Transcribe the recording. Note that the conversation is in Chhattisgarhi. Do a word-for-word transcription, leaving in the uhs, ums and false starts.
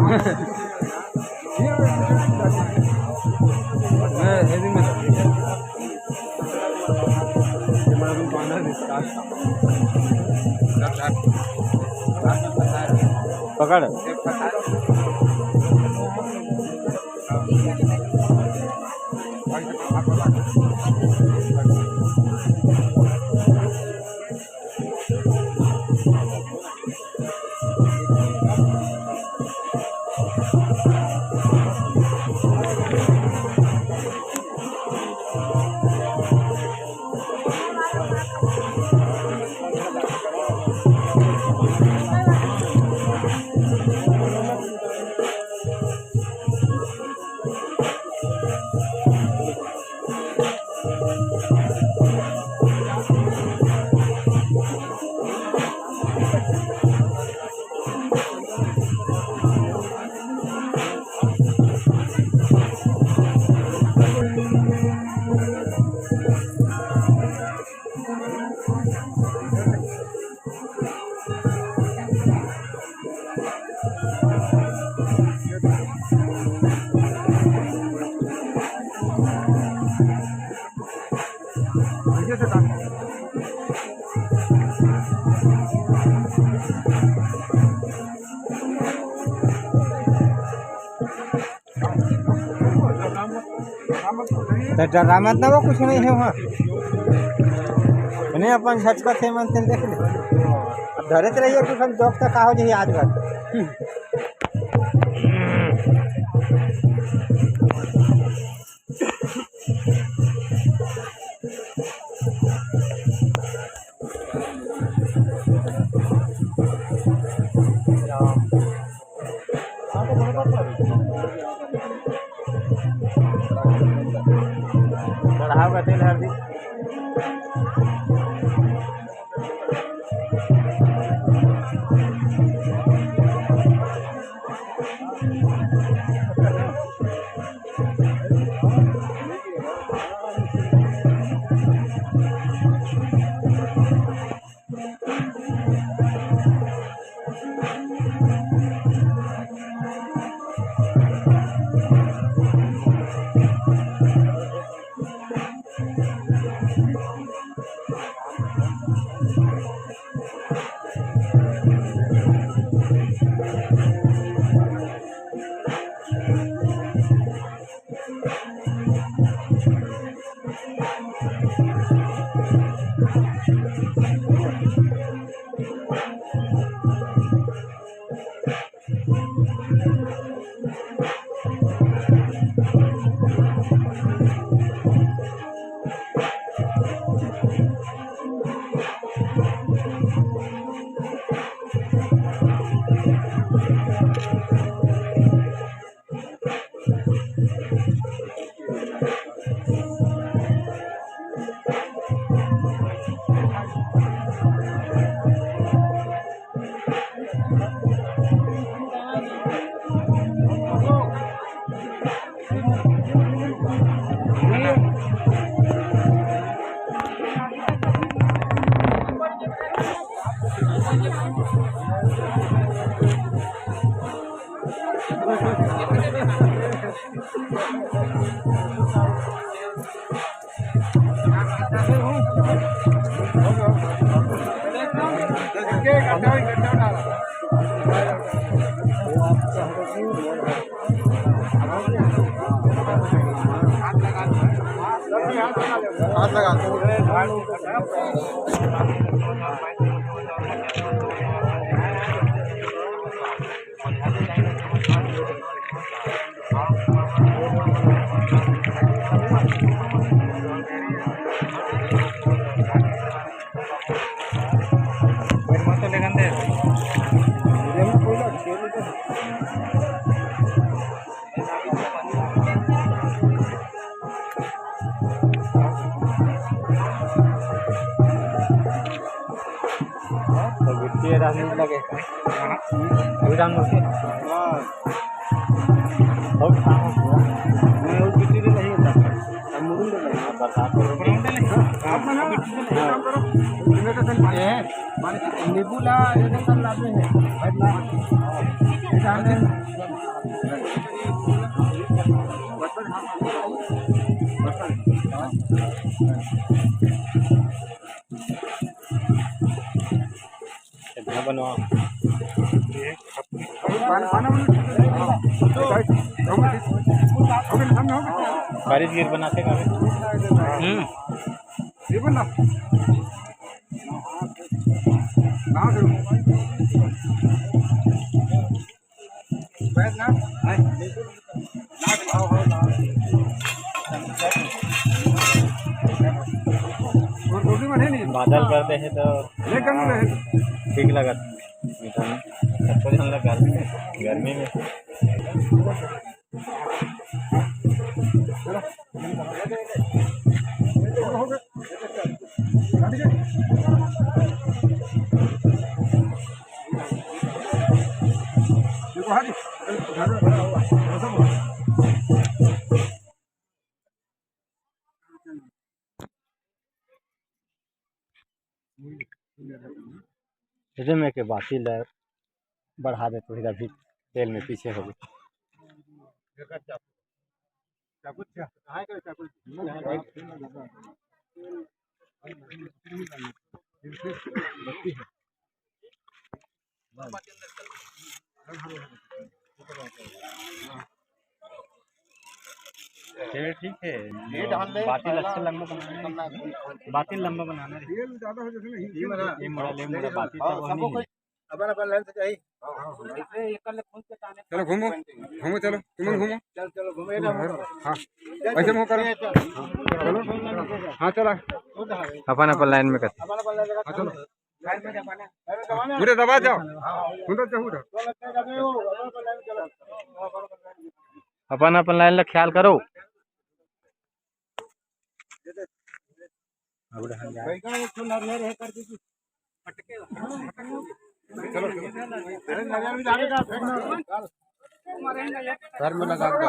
मैं heavy में ये मैं अभी पाना है इसका। पकड़। त डरा मत ना, वो कुछ नहीं है वहाँ। नहीं, अपन झचकत हे मन तेल देख ले। अब डरत रहिए, कुछ हम जोक तक का हो जाइए आज भर। बढ़ाओ का तेल हल्दी। हाथ लगा। तो गिट्टी ये डालने में लगे। अभी डाल दो। हाँ। बहुत काम हो गया। मैं वो गिट्टी भी नहीं होता। हम मुरुंड में नहीं। बरसात हो रही है। आप ना, हाँ। ये नींबू ला, ये सब लाते हैं। भाई ला। ये डालने में कितना बनवा? बारिश गिर बनाते का? हम्म। बादल करते हैं तो ठीक लगत। अच्छा, गर्मी में, गर्मी में। एदे में के बाती ल बढ़ा दे तो अभी तेल में पीछे हो गए। चलिए ठीक है। बाती अच्छा लंबा बनाना है। बाती लंबा बनाना है। ये मुड़ा, ले मुड़ा, बाती तो वही है। अपन अपन लाइन से जाई। चलो घूमो, घूमो, चलो तुम घूमो। चल चलो घूमे ना। हाँ, ऐसे मुंह करो। चलो, हाँ चला। अपन अपन लाइन में कर। हाँ चलो। मुझे दबा जाओ। उधर जाओ, उधर। अपन अपन लाइन ला ख्याल करो। घर में लगा के।